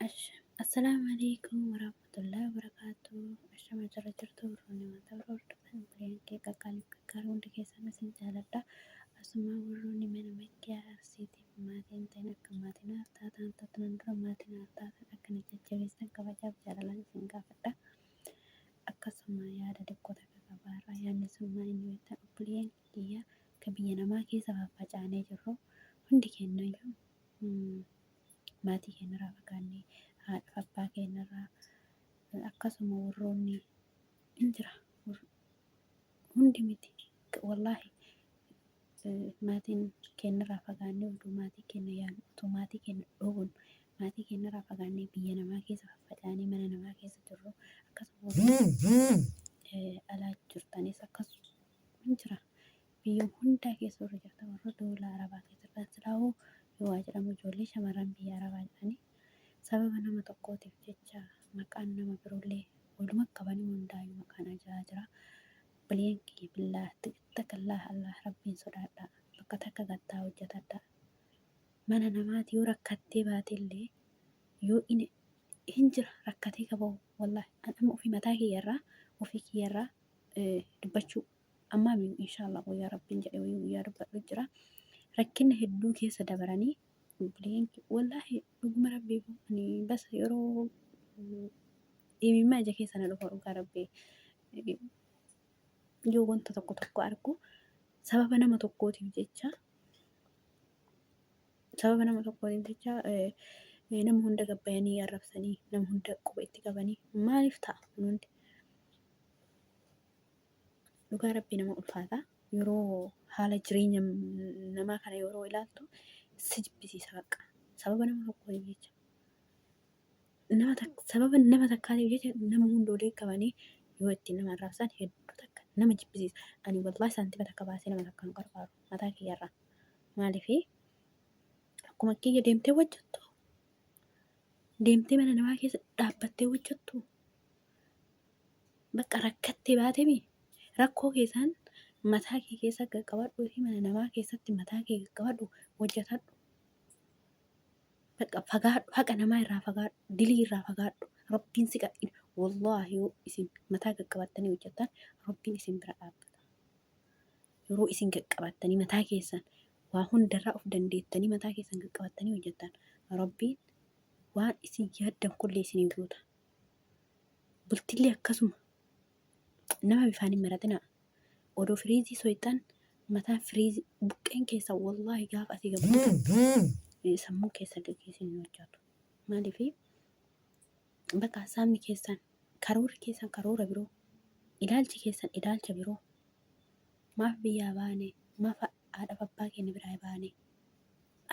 Assalaamu alaikum warahmatullahi wabarakatuh. Ashama jira jirtu warroonni amantaa biroo hordoftan obboleeyyan kee qaqqaaliif gaggaarii hundi keessan isin jaaladha. Asuma warroonni mana makkiyaa arsiitiif maatii hin ta'in akka maatii naaf taatan taatan dura maatii naaf taatan akka na jajjabeessan kabajaaf jaalalaan isin gaafadha. Akkasuma yaada xiqqoo takka qabaarra yaadni sun maal inni beektan obboleeyyan kiyya akka biyya namaa keessa faffacaanee jirru hundi keenyayyuu maatii keenyarraa fagaannee haadha abbaa keenyarraa akkasuma warroonni hin jira hundi miti wallaahi maatiin keenyarraa fagaannee oduu maatii keenya yaadnu otoo maatii keenya dhoowwannu maatii keenyarraa fagaannee biyya namaa keessa faffacaanee mana namaa keessa jirru akkasuma warroonni alaa jirtanis akkasuma hin jira. Biyya hundaa keessa warra jirtan warra doola arabaa keessa jirtan silaahuu yoo waa jedhamu ijoollee shamarran biyya arabaa jedhanii sababa nama tokkootiif jecha maqaan nama biroollee waluma qabanii hundaayyuu maqaan ajaa jira. Bileen kiyya billaa takallaa Allah rabbiin sodaadhaa bakka takka gattaa hojjetadhaa. Mana namaati yoo rakkattee baatellee yoo inni hin jira rakkatee qabu wallahi an amma ofii mataa kiyyarraa ofii kiyyarraa dubbachuu ammaa mi inshaallah guyyaa rabbiin jedhe wayii guyyaa dubbadhu jira rakkina hedduu keessa dabaranii obboleeyyan wallaahi dhuguma rabbii ani bas yeroo imimmaa ija keessa na dhufa dhugaa rabbii yoo wanta tokko tokko argu sababa nama tokkootiif jecha sababa nama tokkootiif jecha nama hunda gabbayanii arrabsanii nama hunda quba itti qabanii maaliif ta'a kun hundi Dhugaa rabbii nama ulfaata. Yeroo haala jireenya namaa kana yeroo ilaaltu si jibbisiisa bakka. Sababa nama tokkootiif jecha. Nama sababa nama takkaatiif jecha nama hunda olii qabanii yoo ittiin nama arrabsan hedduu takka nama jibbisiisa. Ani wallaahi saantima takka baasee nama takka hin qarqaaru mataa kiyyarraa. Maaliif akkuma kiyya deemtee hojjettu deemtee mana namaa keessa dhaabbattee hojjettu Bakka rakkattee baatemi rakkoo keessaan mataa kee keessa qaqqabadhuu fi mana namaa keessatti mataa kee qaqqabadhu hojjetadhu. Bakka fagaadhu haqa namaa irraa fagaadhu dilii irraa fagaadhu rabbiin si qaqqina wallaahi yoo isin mataa qaqqabattanii hojjettan rabbiin isin bira dhaabbata. Yeroo isin qaqqabattanii mataa keessan waa hundarraa of dandeettanii mataa keessan qaqqabattanii hojjettan rabbiin waan isin yaaddan kullee isinii guuta. Bultillee akkasuma nama bifaan hin maratinaa. Odoo firiizii soyxan mataan firiizii buqqeen keessa wallaahi gaafa asii gabbatan sammuun keessa gaggeessin hin hojjatu. Maaliif bakka hasaabni keessan karoorri keessan karoora biroo ilaalchi keessan ilaalcha biroo maaf biyyaa baane maaf haadhaaf abbaa keenya biraa baane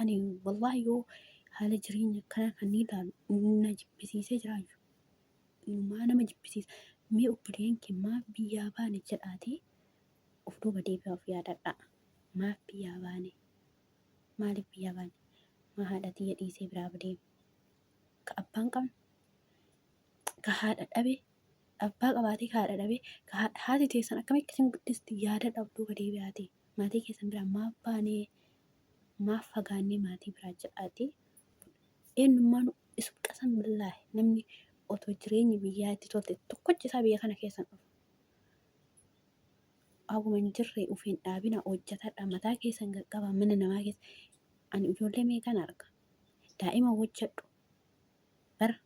ani wallaahi yoo haala jireenya akkanaa kan ni ilaalu na jibbisiisee jiraayyu. Inumaa nama jibbisiisa. Mee obboleeyyan kee maaf biyyaa baane jedhaatii of duuba deebi'aa of yaadadhaa. Maaf biyyaa baane? Maaliif biyyaa baane? Maa haadha tiyya dhiisee biraa deeme? Ka abbaan qabne? Ka haadha dhabe? Abbaa qabaatee ka haadha dhabe? Ka haati teessan akkamitti isin guddisti yaadadhaa of duuba deebi'aatii. Maatii keessan biraa maaf baanee? Maaf fagaannee maatii biraa jedhaatii eenyummaan isu qasam billaahi namni otoo jireenyi biyyaa itti tolte tokkochi isaa biyya kana keessan dhufu. Haguma hin jirre of hin dhaabina hojjetadha mataa keessan qaqqabaa mana namaa keessa. Ani ijoollee meeqan arga daa'ima hojjedhu bara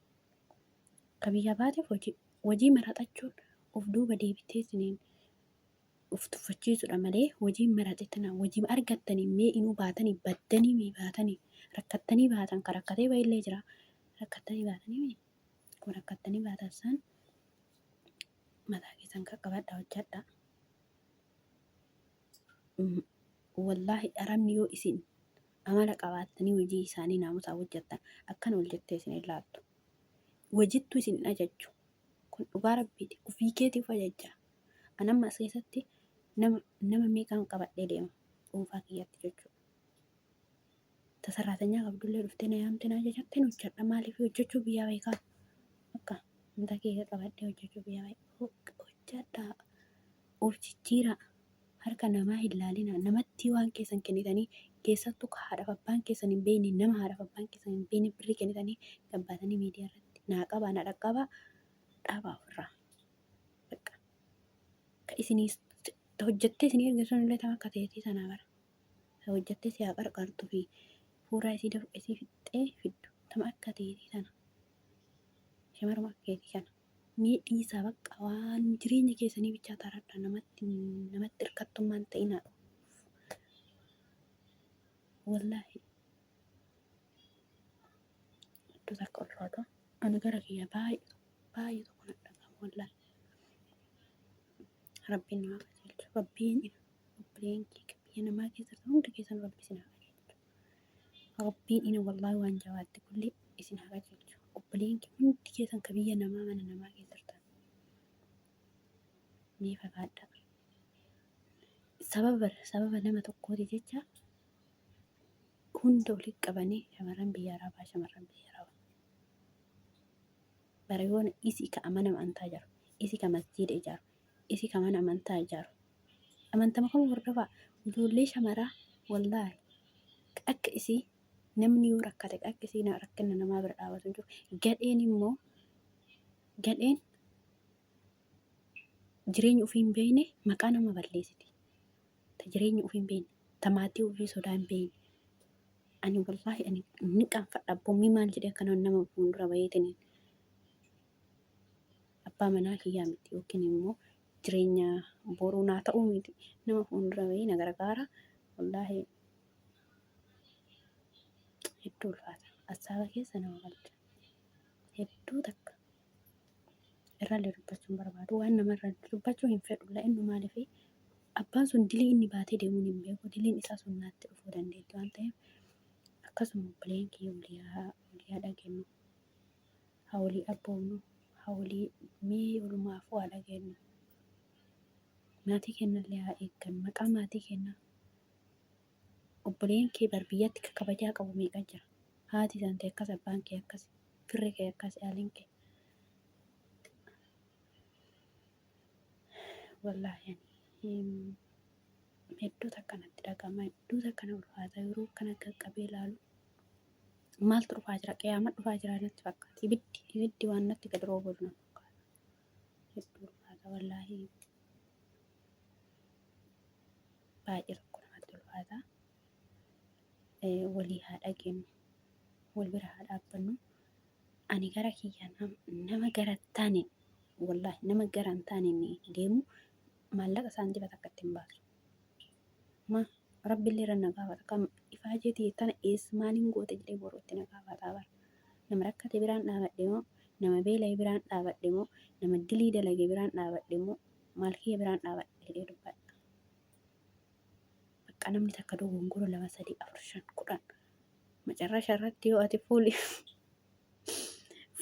ka biyya baateef hojii hojii maraxachuun of duuba deebitee isiniin of tuffachiisuudha malee hojii maraxitana hojii argattanii mee inuu baatanii baddanii mee baatanii rakkattanii baatan ka rakkatee bahillee jira rakkattanii baatanii mee akkuma rakkattanii baatan san mataa keessan qaqqabadha hojjadha. Wallaahi arabni yoo isin amala qabaattanii hojii isaanii naamusaa hojjettan akkana ol jettee isin hin laaltu. Wajittuu isin hin ajajju. Kun dhugaa rabbiiti. Ofii keetiif ajajja. An amma as keessatti nama nama meeqaan qabadhee deema dhuunfaa kiyyatti jechuudha. Ta sarraatanyaa qabdullee dhuftee na yaamte na ajajatte hojjedha. Maaliif hojjechuu biyyaa beekaa? Akka mataa kiyya qabadhee hojjechuu biyyaa beekaa. Hojjedhaa. Of jijjiiraa. Harka namaa hin laalinaa. Namatti waan keessan kennitanii Keessattuu ka haadhaaf abbaan keessan hin beekne nama haadhaaf abbaan keessan hin beekne birrii kennitanii gabbaatanii miidiyaa irratti naa qabaa na dhaqqabaa dhaabaa ofirraa. Bakka ka isinii hojjattee isinii erge sun illee tam akka teetii tanaa bara. Ta hojjattee si haa qarqaartuu fi fuuraa isii dafqa isii fixxee fiddu tama akka teetii tana. Shamaruma akka keetii kana. Mee dhiisaa bakka waan jireenya keessanii bichaa taradha namatti namatti hirkattummaan ta'inaa. Wallaahi hedduu takka ulfaata. Ani gara kiyya baay'ee baay'ee tokko na dhaga'ama wallaahi. Rabbiin nu haa qajeelchu. Rabbiin obboleen kee biyya namaa keessa jirtan hundi keessan rabbi isin haa qajeelchu. Rabbiin ina wallaahi waan jabaatte kulli isin haa qajeelchu. Obboleen kee hundi keessan ka biyya namaa mana namaa keessa jirtan mee fagaadhaa. Sababa nama tokkooti jecha hunda walitti qabanii shamarran biyya arabaa shamarran biyya arabaa. Bara yoona isi ka mana amantaa ijaaru, isi ka masjiida ijaaru, isi ka mana amantaa ijaaru. Amantama kam hordofaa ijoollee shamaraa wallaahi akka isii namni yoo rakkate akka isii rakkina namaa bira dhaabatu hin jiru. Gadheen immoo gadheen jireenya ofii hin beekne maqaa nama balleessiti. Ta jireenya ofii hin beekne, ta maatii ofii sodaa hin beekne. Ani wallaahi ani ni qaanfadha abbommii maal jedhee akkana nama fuuldura baheetiin abbaa manaa kiyyaa miti yookiin immoo jireenya boruu naa ta'uu miti nama fuuldura bahee na gargaara. Wallaahi hedduu ulfaata. Assaaba keessa nama galcha. Hedduu takka. Irrallee dubbachuu hin barbaadu. Waan namarra dubbachuu hin fedhu. La'innu maaliif abbaan sun dilii inni baatee deemuun hin beeku. Diliin isaa sun naatti dhufuu dandeetti waan ta'eef akkasuma obboleen kiyya walii haa walii haa dhageenyu. Haa walii abboomnu. Haa walii mee walumaafuu haa dhageenyu. Maatii keenyallee haa eeggannu. Maqaa maatii keenyaa. Obboleen kee bar biyyatti ka kabajaa qabu meeqa jira. Haati tante akkas, abbaan kee akkas, firri kee akkas, aaliin kee. Wallaahi ani hedduu takka natti dhaga'ama, hedduu takka na ulfaata yeroo akkana qaqqabee ilaalu. Maaltu dhufaa jira? Qiyaama dhufaa jira natti fakkaata. Ibiddi ibiddi waan natti gad roobu na fakkaata. Hedduu ulfaata wallaahi. Baay'ee tokko namatti ulfaata. Walii haa dhageenyu. Wal bira haa dhaabbannu. Ani gara kiyya nama gara taane wallaahi nama gara hin taane deemu maallaqa saantima takka itti hin baasu. Ma rabbillee irra na gaafata. Kam ifaajee tiyya tana eessa maaliin goote jedhee boru itti na gaafataa bara. Nama rakkate biraan dhaabadhe moo nama beela'e biraan dhaabadhe moo nama dilii dalage biraan dhaabadhe moo maal kiyya biraan dhaabadhe jedhee dubbadha. Bakka namni takka dogongora 2 3 4 5 10 macarrasha irratti yoo ati fuuli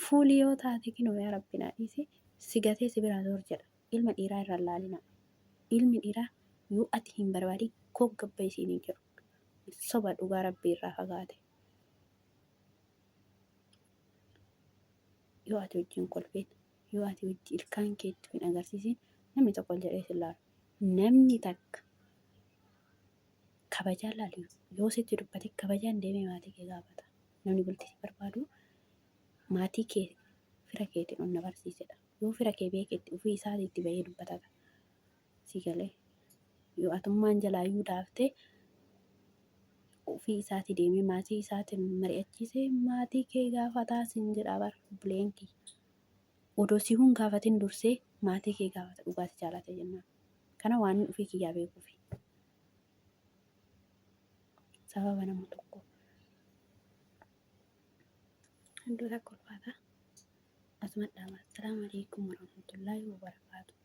fuuli yoo taate kinoo yaa rabbi naa dhiisi si gatee si biraa zoor jedha. Ilma dhiiraa irra hin laalina. Ilmi dhiiraa yoo ati hin barbaadin koo gabba isiin hin jedhu. Soba dhugaa rabbii irraa fagaate. Yoo ati wajjin kolfeen yoo ati wajji ilkaan keetti hin agarsiisin namni tokko ol jedhee sin laalu. Namni takka kabajaan laalu yoo sitti dubbate kabajaan deemee maatii kee gaafata. Namni bultii si barbaadu maatii kee fira keetiin ol na barsiisedha. Yoo fira kee beeketti ofii isaatii itti bahee dubbatata. Si galee yoo atummaan jalaayyuu daaftee ofii isaatii deemee maatii isaatiin mari'achiisee maatii kee gaafataa siin jedhaa bara obboleen kiyya. Odoo si hun gaafatin dursee maatii kee gaafata dhugaa si jaalate jennaan. Kana waan ofii kiyyaa beekuufi. Sababa nama tokko. Hedduu takka ulfaata. Asuma dhaama. Assalaamu alaikum warahmatullaahi wabarakaatuh.